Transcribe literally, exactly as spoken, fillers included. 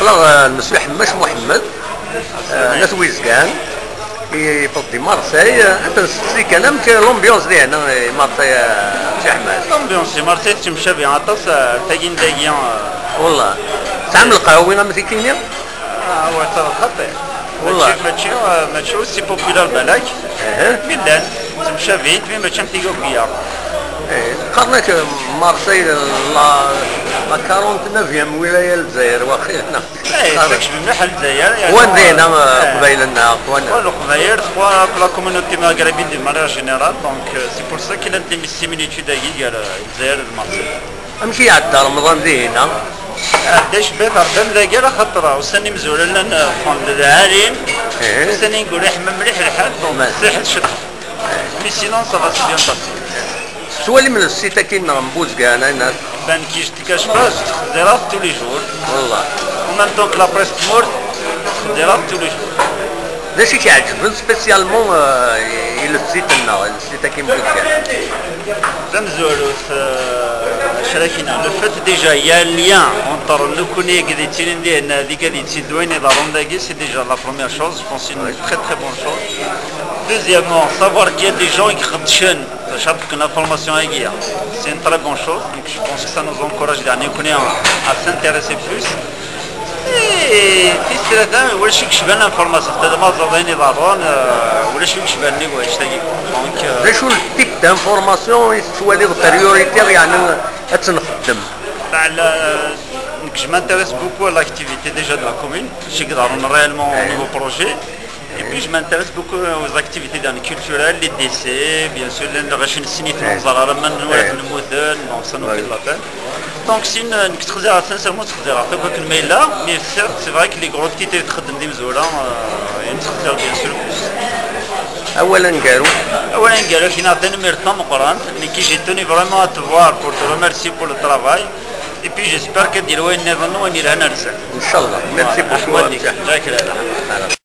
Aql-aɣ, euh, Monsieur Ḥemmac Muḥemmed, euh, n At Wizgan, yewweḍ di Marseille, euh, ad t-nesteqsi kan amek l'ambiance di hna, euh, Marseille, euh, Monsieur Ḥemmac. L'ambiance di Marseille tettemcabi aṭas, euh, tagi n dagi, euh. Wallah. Tesɛam lqahwi am tikini? Ah, wa, ta xaṭi. Wallah. Mačči, mačči, euh, mačči aussi populaire balak. Aha. Mi llan, ttemcabin, mi mačči am tigi akk n yiḍ. Eh, qqaren-ak, euh, Marseille, la, la quarante-neuvième wilaya n Lezzayer, waqila. Eh, qqaren-ak. Tekcem mliḥ ar Lezzayer, yeɛni, wan dinna, eh, Leqbayel-nneɣ, wan. Wan Leqbayel, tqwa akk la communauté maghrébine de manière générale, donc, euh, c'est pour ça qu'il a des similitudes-agi gar, euh, Lezzayer d Marseille. Amek iɛedda Remḍan dihin-a? Iɛedda icebba-t Rebbi am dagal, axaṭer ussan imezwura llan, eh, ffɣen-d d lɛali. Eh. Ussan ineggura iḥma mliḥ lḥal, donc, ma, ṣṣiḥet ciṭ. Mais sinon, ça va se bien passer. Tettwalim le site-agi-nneɣ n Buzgan, aynas? Ben, qui je te cache pas, je te xḍireɣ tous les jours. Wallah. En même temps que la presse tmurt, je te xḍireɣ tous les jours. D acu i k-iɛeǧben spécialement, euh, i le site-nneɣ, le site-agi n Buzgan? Tamezwarut, euh, acrakina. Le fait déjà, il y a un lien entre nekkni akked yettilin dihin, d igad yettiddu ayen iḍerrun dagi, c'est déjà la première chose, je pense une très très bonne chose. Deuxièmement, savoir qu'il y a des gens qui ixeddcen, tacab ken information-agi, c'est une très bonne chose, donc je pense que ça nous encourage à, à s'intéresser plus. Et puis, c'est la, ulac i yecban l'information, c'est-à-dire ma ẓer ayen iḍerrun, euh, ulac i yecban nnig wannect-agi. Donc, euh, d acu le type d'information i tettwaliḍ prioritaire, yeɛni ad tt-nxeddem? Bah, la, donc, je m'intéresse beaucoup à l'activité déjà de la commune, ce qui est réellement au niveau projet. Et puis, je m'intéresse beaucoup aux activités dans le culturel, les décès, bien sûr, les relations de signification, donc ça nous fait de la peine. Donc, c'est une, une très sincèrement, très, mais certes, c'est vrai que les gros titres de Mzoula, euh, une très bien sûr plus. Awal aneggaru. Awal aneggaru, kina tanemmirt tameqqrant, nekk, j'ai tenu vraiment à te voir pour te remercier pour le travail. Et puis, j'espère que d-yelwa yenniḍen, win yelhan ar zdat. Inchallah. Merci beaucoup. Voilà, merci.